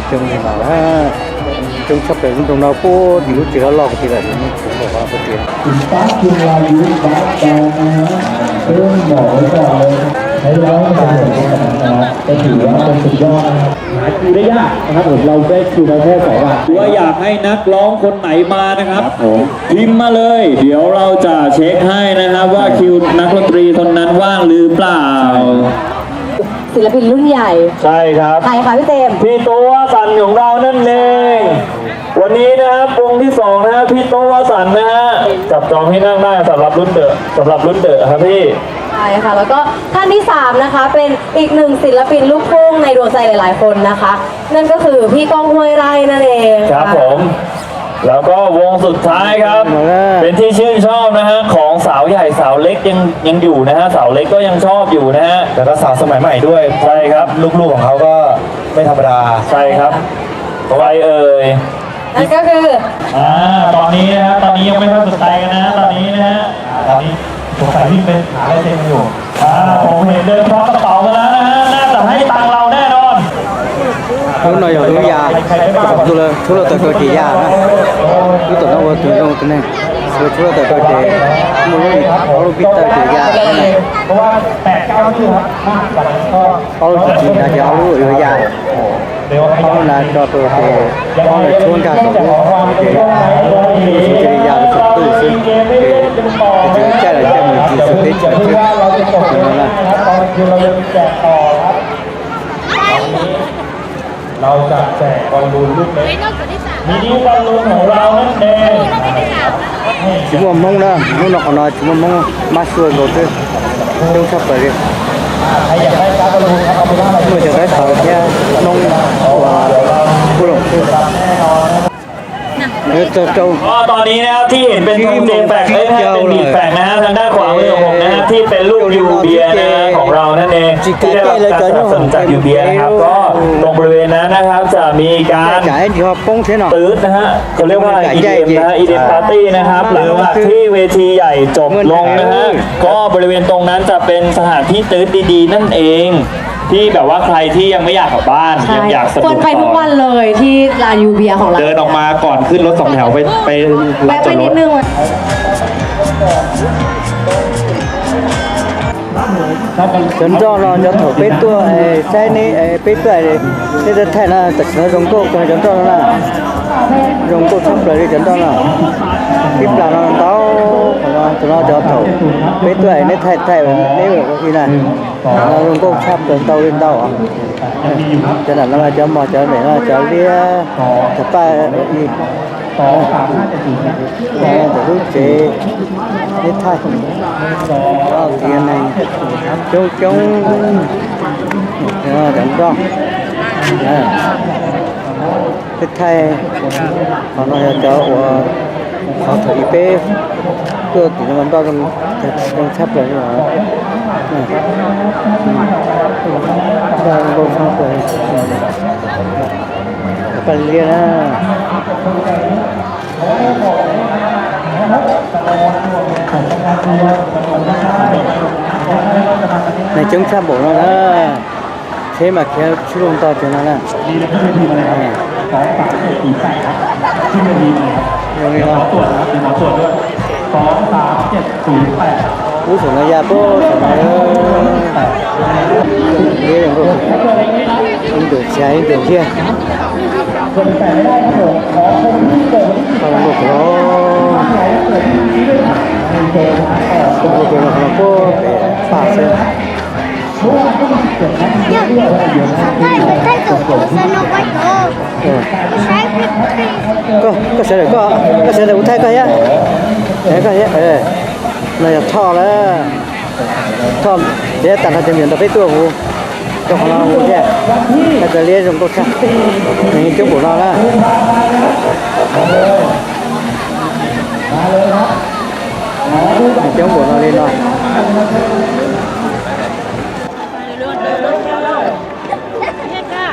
Coob li no, coob tshaj plaws lub nroog no, puag tim lub tsev loj loj ko ti lawm, kuv pom qhov tias.ถือว่าอยากให้นักร้องคนไหนมานะครับ พิมพ์มาเลย เดี๋ยวเราจะเช็คให้นะครับ ว่าคิวนักดนตรีคนนั้นว่างหรือเปล่า ศิลปินรุ่นใหญ่ ใช่ครับ ใครคะพี่เจมส์ พี่ตู้วสันต์ของเรานั่นเอง วันนี้นะครับ วงที่สองนะครับ พี่ตู้วสันต์นะฮะ จับจองที่นั่งได้สำหรับรุ่นเดอะ สำหรับรุ่นเดอะครับพี่ ใช่ค่ะ แล้วก็ท่านที่สามนะคะ เป็นอีกหนึ่งศิลปินลูกทุ่งในดวงใจหลายๆคนนะคะ นั่นก็คือพี่ก้อง ห้วยไร่ นั่นเอง ครับผม แล้วก็วงสุดท้ายครับ เป็นที่ชื่นชอบนะฮะ ของสาวใหญ่สาวเล็กยัง ยังอยู่นะฮะ สาวเล็กก็ยังชอบอยู่นะฮะ แล้วก็สาวสมัยใหม่ด้วย ใช่ครับ ลูกๆของเขาก็ไม่ธรรมดา ใช่ครับ ใครเอ่ย นั่นก็คือ อ่า ตอนนี้นะฮะ ตอนนี้ยังไม่ค่อยสนใจกันนะฮะ ตอนนี้นะฮะ อ่า ตอนนี้สงสัยวิ่งไปหาลายเซ็นกันอยู่ อ่า ผมเห็นเดินควักกระเป๋ามาแล้วนะฮะ น่าจะให้ตังค์เราแน่นอน Lub no yog lub ya, tub laj tawm rau ces ya na. Lub tom no ua tus zoo tus neeg, tub laj tawm rau ces muaj lub, ob lub pib tawm ces ya. Ob lub tsis tsis na ces ob lub yuav ya. Ob lub na tso rau ces ob lub tshuab nkag saum lub ces lub xwb cia li ya rau saum ntuj xwb. Ces tsis caij los caij mus ntsis saum teb chaws xwb no na. เราจะแจกบอลลูนลูกเล็ก มินิบอลลูนของเรานั่นเอง Tsis muaj Hmoob na, hnub no qhov no tsis muaj Hmoob, mab sua nkaus xwb, coob tshaj plaws li. Muaj cov teb chaws thiab Hmoob uas puab loom xwb. ก็ตอนนี้นะครับที่เห็นเป็นธงเจแปด เอ้ย ไม่ใช่ เป็นบีแปดนะฮะ ทางด้านขวามือของผมนะครับ ที่เป็นรูปยูเบียร์นะฮะ ของเรานั่นเอง ที่ได้รับการสนับสนุนจากยูเบียร์นะครับ ก็ตรงบริเวณนั้นนะครับ จะมีการ Cov poob thiab no. ตื๊ดนะฮะ เขาเรียกว่า อีดีเอ็ม นะฮะ อีดีเอ็ม ปาร์ตี้ นะครับ หลังจากที่เวทีใหญ่จบลงนะฮะ ก็บริเวณตรงนั้นจะเป็นสถานที่ตื๊ดดีๆนั่นเอง ที่แบบว่าใครที่ยังไม่อยากกลับบ้าน ใช่ ยังอยากสนุก ควรไปทุกวันเลยที่ลานยูเบียร์ของเรา เดินออกมาก่อนขึ้นรถสองแถวไป ไปลานจอดรถ แวะไปนิดนึง Cov nroj no cov thaum peb tuaj, saib neb, peb tuaj, neb thaij no tam sim no zoo nkauj kawg cov nroj no na. Zoo nkauj tshaj plaws li cov nroj no. Ib plag no ntau, qhov no cov thaum peb tuaj neb thaij thaij neb ua ib na. Zoo nkauj tshaj plaws ntau li ntau. Cov nram no mas cov mos, cov ntawm no cov liab, cov paj ib. Ntawm lub tsev neb thaij, tias neeg coob coob, cov nroj. Peb thaij, qhov no yog cov uas qhov thaum ub peb tuaj tim no mas nroj zoo tshaj plaws li os. Nroj zoo nkauj tshaj plaws li. Cov paj liab na. Neeg coob tshaj npaum no na. Tsheb mas khiav tshwj lug ntog cov no na. Zoo li no. Lub saum no ya puag saum no. Ib ntus tshaj ib ntus thiab. Puag pem paj xwb. Koj, koj sawv daws, koj, koj sawv daws kuv thaij koj thiab. Koj thiab. No yog Thoj lawm. Thoj, ces tag nrho cov me nyuam nrog peb tuaj hu, rau qhov no hu thiab. Thaij cov liab zoo nkauj tshaj. Neeg coob npaum no na. Neeg coob npaum no li no.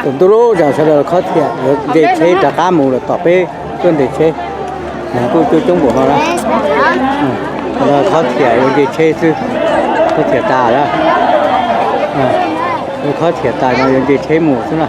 Tus ntuj lub zos sawv daws los khob thiam, yuav nce tsheb rov qab mus lawm tom peb tuaj ntes tsheb. Neeg kuj coob coob npaum no na. Khob thiam yuav nce tsheb xwb. Khob thiam tas lawm. Khob thiam tas no yuav nce tsheb mus xwb na.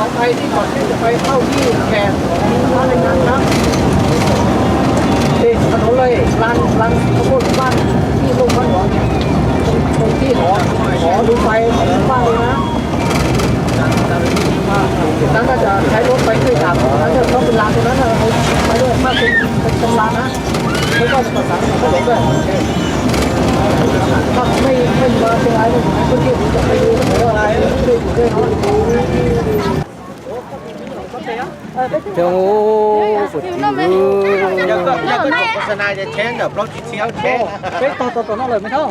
Los pais tib kom thiaj pais tau ib khas, ib pab neeg nab nab. Ces thaum no lawm, laj laj tau muaj paj ib lub pab no, tib hov hov lub pais paj li na. Ces tab tab cas thaiv lub pais tej yam tab tab txhob pes las rau na, pais lub paj pes las na. Peb koj tsis pom xav tau lov koj. Paj meej meej mas xyoo lawm, peb thiaj tsis tau peb lub pais lub pais no. Cov ua, puas tiv, peb tog tau tom no lawm me thab.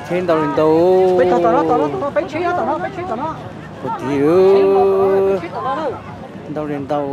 Tsheb ntau li ntau, peb tog tom no, tom no, tom no, peb tsheb tom no, peb tsheb tom no. Puas tiv, ntau li ntau.